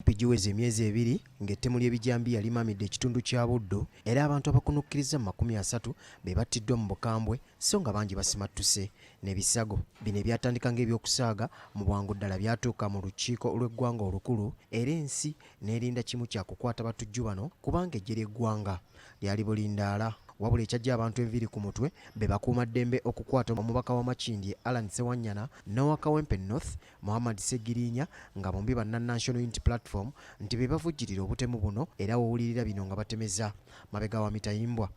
Kumpi giweze emyezi 2 ng'ettemu ly'ebijambiya limamidde ekitundu kya Buddu era abantu abakunukkiriza mu 30 be battiddwa mu bukambwe so nga bangi basimattuse n'ebisago. Bino ebyatandika ng'ebyokusaaga mu bwangu ddala byatuuka mu lukiiko lw'eggwanga olukulu era ensi n'erinda kimu kya kukwata batujju bano kubanga eggye ly'eggwanga lyali bulindaala. Wabula ekyajja abantu enviiri ku mutwe be bakuumaddembe okukwata omubaka wa Makindye Allan Ssewanyana n'owa Kawempe North Muhammad Ssegirinya nga bombi banna National Unity Platform nti be bavujjirira obutemu buno era wowulirira bino nga batemeza mabega wa mitayimbwa.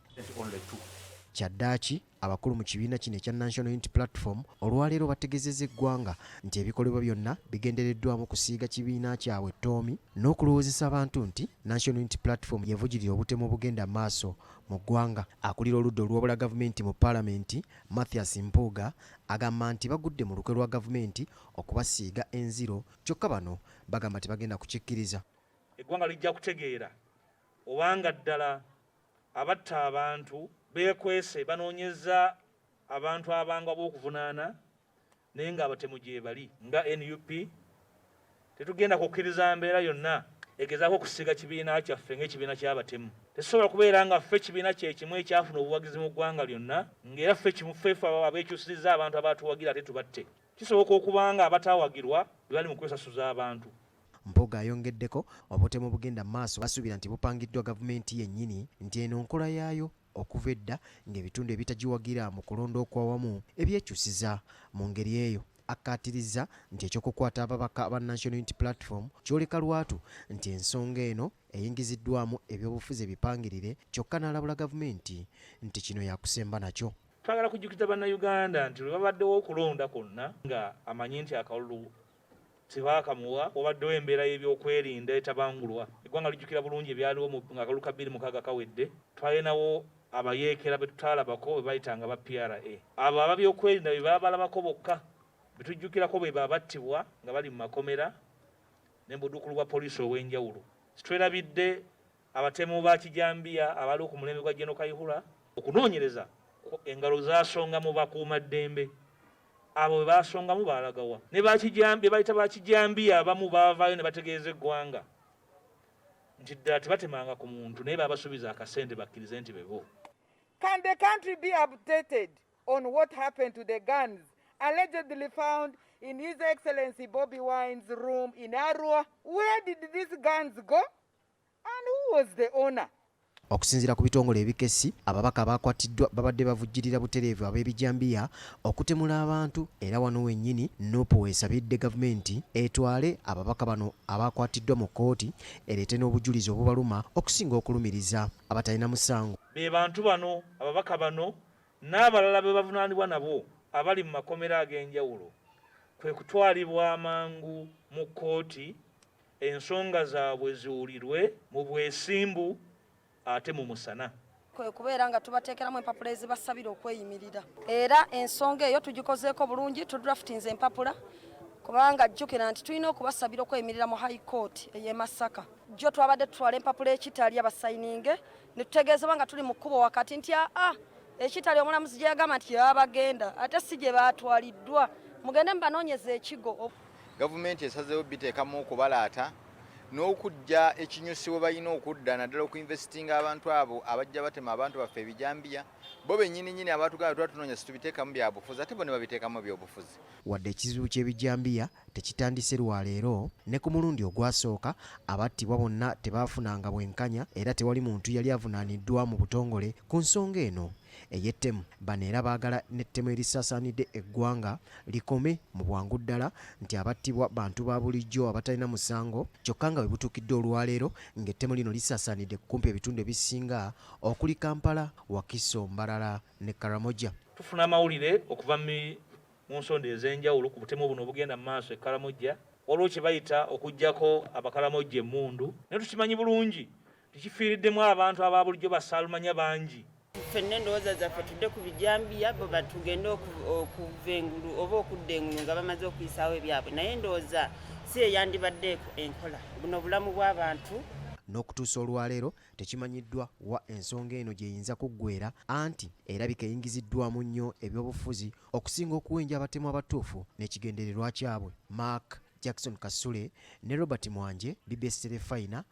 Kyaddaaki abakulu mu kibiina kino ekya National Unity Platform olwaleero bategezezza eggwanga nti ebikolebwa byonna bigendereddwamu kusiiga kibiina kyabwe ttoomi n'okulowoozesa abantu nti National Unity Platform yevujjirira obutemu obugenda maaso mu ggwanga. Akulira oludda oluwabula gavumenti mu paalamenti Mathias Mpuuga agamba nti bagudde mu lukwe lwa gavumenti okubasiiga enziro kyokka bano bagamba tebagenda kukikkiriza. Eggwanga lijja kutegeera obanga ddala abatta abantu beekwese banoonyeza abantu abangu ab'okuvunaana naye ng'abatemu gye bali. Nga NUP tetugenda kukkiriza mbeera yonna egezaako okusiiga kibiina kyaffe ng'ekibiina ky'abatemu. Tetusobola kubeera nga ffe kibiina kye kimu ekyafuna obuwagizi mu ggwanga lyonna ng'era ffe kimu ffe abeekyusiriza abantu abatuwagira ate tubatte. Kisoboka okuba nga abatawagirwa be bali mu kwesasuza abantu. Mpuuga ayongeddeko obutemu bugenda maaso basuubira nti bupangiddwa gavumenti yennyini nti eno nkola yaayo okuva edda ng'ebitundu ebitagiwagira mu kulonda okwawamu ebyekyusiza mu ngeri eyo. Akkaatiriza nti ekyokukwata ababaka ba National Unity Platform kyoleka lwatu nti ensonga eno eyingiziddwamu ebyobufuzi ebipangirire kyokka n'alabula gavumenti nti kino yakusemba nakyo. Twagala kujjukiza Bannayuganda nti lwe babaddewo okulonda kwonna nga amanyi nti akalulu tebaakamuwa, wabaddewo embeera y'ebyokwerinda etabangulwa. Eggwanga lijjukira bulungi ebyaliwo nga akalulu ka 2006 kawedde. Twalinawo abayeekera be tutaalabako be bayitanga ba PRA. Abo ababyokwerinda be baabalabako bokka be tujjukirako be babattibwa nga bali mu makomera ne mu buduukulu bwa poliisi obw'enjawulo. Sitwerabidde abatemu ba kijambiya abaaliwo ku mulembe gwa Gen. Kayihura. Okunoonyereza engalo zaasonga mu bakuumaddembe. Abo bwe baasongamu baalagawa? Ne be bayita ba kijambiya abamu baavaayo ne bategeeza eggwanga nti ddala tebatemanga ku muntu naye baabasuubiza akasente bakkirize nti bebo. Can the country be updated on what happened to the guns allegedly found in His Excellency Bobi Wine's room in Arua? Where did these guns go? And who was the owner? Okusinziira ku bitongole ebikessi, ababaka abakwatiddwa babadde bavujjirira butereevu ab'ebijambiya okutemula abantu era wano wennyini NUP weesabidde gavumenti etwale ababaka bano abakwatiddwa mu kkooti ereete n'obujulizi obubaluma okusinga okulumiriza abatalina musango. Be bantu bano ababaka bano n'abalala be bavunaanibwa nabo abali mu makomera ag'enjawulo kwe kutwalibwa amangu mu kkooti ensonga zaabwe ziwulirwe mu bwesimbu ate mu musana. Kwe kubeera nga tubateekeramu empapula ezibasabira okweyimirira era ensonga eyo tugikozeeko bulungi, tudraftinze empapula kubanga jjukira nti tulina okubasabira okweyimirira mu High Court ey'e Masaka. Jjo twabadde tutwala empapula ekitali abasayininge ne tutegeezebwa nga tuli mu kkubo wakati nti aa ekitali omulamuzi gye yagamba nti yabagenda ate si gye baatwaliddwa, mugende mubanoonyeza ekigo. Gavumenti esazeewo biteekamu okubalaata n'okujja ekinyusi we balina okudda naddala okuinvestinga abantu abo abajja batema abantu baffe ebijambiya bo bennyini nnyini abatugamba tuba tunoonya situbiteekamu byabufuzi ate bo ne babiteekamu ebyobufuzi. Wadde ekizibu ky'ebijambiya tekitandise lwa leero, ne ku mulundi ogwasooka abattibwa bonna tebaafunanga bwenkanya era tewali muntu yali avunaaniddwa mu butongole ku nsonga eno ey'ettemu. Bano era baagala n'ettemu erisaasaanidde eggwanga likome mu bwangu ddala nti abattibwa bantu ba bulijjo abatalina musango kyokka nga we butuukidde olwaleero ng'ettemu lino lisaasaanidde kumpi ebitundu ebisinga okuli Kampala, Wakiso, Mbarara ne Karamoja. Tufuna amawulire okuva mu nsonda ez'enjawulo ku butemu buno obugenda mu maaso e Karamoja. Waliwo kye bayita okuggyako Abakaramojja emmundu naye tukimanyi bulungi tikifiiriddemu abantu aba bulijjo basaalumanya bangi. Ffenna endowooza zaffe tudde ku bijambiya bo batugende okuva engulu oba okudda engulu nga bamaze okuyisaawo ebyabwe naye endowooza si eyandibadde enkola buno bulamu bw'abantu. N'okutuusa olwaleero tekimanyiddwa wa ensonga eno gy'eyinza kuggweera anti erabika eyingiziddwamu nnyo ebyobufuzi okusinga okuwenja abatemu abatuufu n'ekigendererwa kyabwe. Mark. Jackson Kasule ne Robert Mwanje, BBS Terefayina.